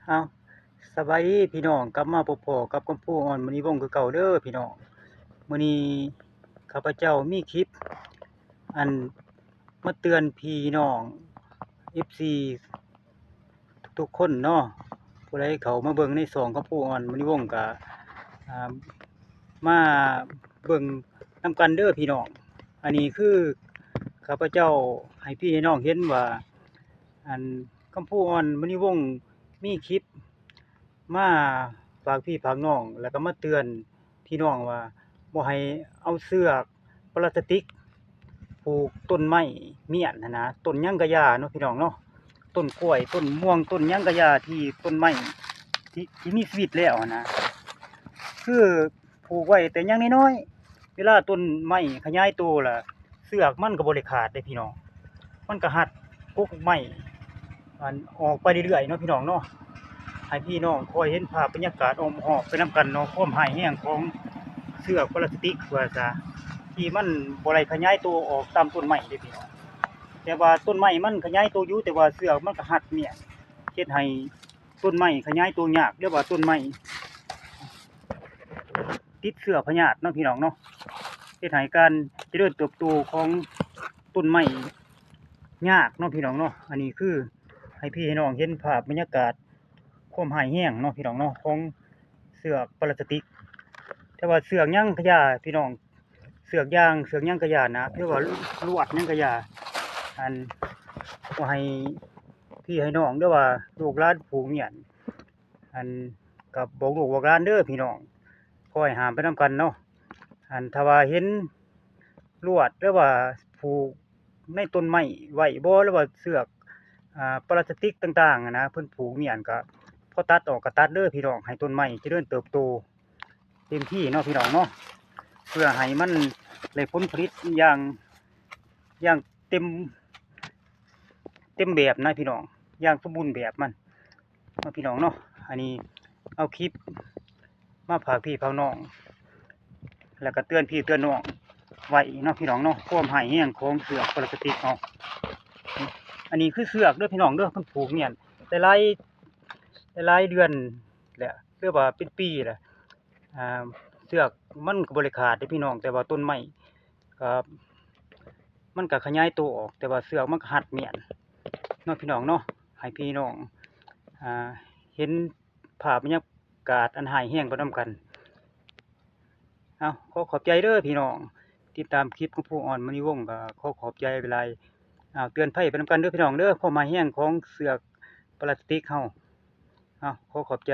ເອົາ ສະບາຍດີພີ່ນ້ອງ, ກັບມາພົບພໍ້ກັບຄຳພູອອນ ມະນີວົງ ຄືເກົ່າເດີພີ່ນ້ອງ. ມື້ນີ້ຂ້າພະເຈົ້າມີຄລິບ ອັນ ມາເຕືອນພີ່ນ້ອງ ເອັຟຊີ ທຸກໆຄົນເນາະ, ຜູ້ໃດເຂົ້າມາເບິ່ງໃນຊ່ອງຄຳພູອອນ ມະນີວົງ ກະ ອ່າ ມາເບິ່ງນຳກັນເດີພີ່ນ້ອງ. ອັນນີ້ຄືຂ້າພະເຈົ້າໃຫ້ພີ່ໃຫ້ນ້ອງເຫັນວ່າ ອັນ ຄຳພູອອນ ມະນີວົງ ມີຄລິບມາຝາກພີ່ຝາກນ້ອງ ແລ້ວກໍມາເຕືອນພີ່ນ້ອງວ່າ ບໍ່ໃຫ້ເອົາເຊືອກປລາສຕິກຜູກຕົ້ນໄມ້ມ້ຽນຫັ້ນນະ, ຕົ້ນຫຍັງກະຢ່າເນາະພີ່ນ້ອງເນາະ, ຕົ້ນກ້ວຍ ຕົ້ນມ່ວງ ຕົ້ນຫຍັງກະຢ່າ ທີ່ຕົ້ນໄມ້ທີ່ ທີ່ມີຊີວິດແລ້ວຫັ້ນນະ, ຄືຜູກໄວ້ແຕ່ຍັງນ້ອຍໆ ເວລາຕົ້ນໄມ້ຂະຫຍາຍໂຕລະ ເຊືອກມັນກໍບໍ່ໄດ້ຂາດເດ້ພີ່ນ້ອງ, ມັນກໍຮັດກົກໄມ້ ອັນ ອອກໄປເລື້ອຍໆເນາະພີ່ນ້ອງເນາະ. ໃຫ້ພີ່ນ້ອງຄອຍເຫັນພາບບັນຍາກາດອ້ອມຮອບໄປນຳກັນເນາະ, ຄວາມຮ້າຍແຮງຂອງເຊືອກປລາສຕິກວ່າຊະ ທີ່ມັນບໍ່ໄດ້ຂະຫຍາຍໂຕອອກຕາມຕົ້ນໄມ້ເດ້ພີ່ນ້ອງ, ແຕ່ວ່າຕົ້ນໄມ້ມັນຂະຫຍາຍໂຕຢູ່ ແຕ່ວ່າເຊືອກມັນກໍຮັດມ້ຽນ ເຮັດໃຫ້ ຕົ້ນໄມ້ຂະຫຍາຍໂຕຍາກ ຫຼືວ່າຕົ້ນໄມ້ຕິດເຊື້ອພະຍາດເນາະພີ່ນ້ອງເນາະ, ເຮັດໃຫ້ການຈະເລີນເຕີບໂຕຂອງຕົ້ນໄມ້ຍາກເນາະພີ່ນ້ອງເນາະ. ອັນນີ້ຄືໃຫ້ພີ່ໃຫ້ນ້ອງເຫັນພາບບັນຍາກາດຄວາມຮ້າຍແຮງເນາະພີ່ນ້ອງເນາະ ຂອງເຊືອກປລາສຕິກ, ແຕ່ວ່າເຊືອກຫຍັງກະຢ່າພີ່ນ້ອງ ເຊືອກຢາງ ເຊືອກຫຍັງກະຢ່ານະ ຫຼືວ່າລວດຫຍັງກະຢ່າ ອັນ ບໍ່ໃຫ້ພີ່ໃຫ້ນ້ອງ ຫຼືວ່າລູກຫຼານຜູກມ້ຽນ, ອັນ ກໍບອກລູກບອກຫຼານເດີພີ່ນ້ອງ ຄອຍຫ້າມໄປນຳກັນເນາະ. ອັນ ຖ້າວ່າເຫັນລວດ ຫຼືວ່າຜູກໃນຕົ້ນໄມ້ໄວ້ບໍ່ ຫຼືວ່າເຊືອກ ອ່າ ປລາສຕິກຕ່າງໆຫັ້ນນະ ເພິ່ນຜູກມ້ຽນ ກໍພໍຕັດອອກກໍຕັດເດີພີ່ນ້ອງ, ໃຫ້ຕົ້ນໄມ້ຈະເລີນເຕີບໂຕ ເຕັມທີ່ເນາະພີ່ນ້ອງເນາະ, ເພື່ອໃຫ້ມັນໄດ້ຜົນຜະລິດຢ່າງ ຢ່າງເຕັມ ເຕັມແບບນະພີ່ນ້ອງ, ຢ່າງສົມບູນແບບມັນເນາະພີ່ນ້ອງເນາະ. ອັນນີ້ເອົາຄລິບມາຝາກພີ່ຝາກນ້ອງ ແລ້ວກໍເຕືອນພີ່ເຕືອນນ້ອງໄວ້ເນາະພີ່ນ້ອງເນາະ, ຄວາມຮ້າຍແຮງຂອງເຊືອກປລາສຕິກເຮົາ. ອັນນີ້ຄືເຊືອກເດີພີ່ນ້ອງເດີ, ມັນຜູກມ້ຽນໄດ້ຫຼາຍ ໄດ້ຫຼາຍເດືອນແລ້ວ ຫຼືວ່າເປັນປີແລ້ວ. ອ່າ ເຊືອກມັນກໍບໍ່ໄດ້ຂາດເດ້ພີ່ນ້ອງ, ແຕ່ວ່າຕົ້ນໄມ້ກໍ ມັນກໍຂະຫຍາຍໂຕອອກ ແຕ່ວ່າເຊືອກມັນກໍຮັດມ້ຽນເນາະພີ່ນ້ອງເນາະ, ໃຫ້ພີ່ນ້ອງ ອ່າ ເຫັນພາບບັນຍາກາດອັນຮ້າຍແຮງໄປນຳກັນ. ເອົາ ຂໍຂອບໃຈເດີພີ່ນ້ອງ ຕິດຕາມຄລິບຂອງຜູ້ອອນມະນີວົງ ກໍຂໍຂອບໃຈຫຼາຍໆ. ເອົາ ເຕືອນໄພໄປນຳກັນເດີພີ່ນ້ອງເດີ, ຄວາມຮ້າຍແຮງຂອງເຊືອກປລາສຕິກເຮົາ. ເອົາ ຂໍຂອບໃຈ.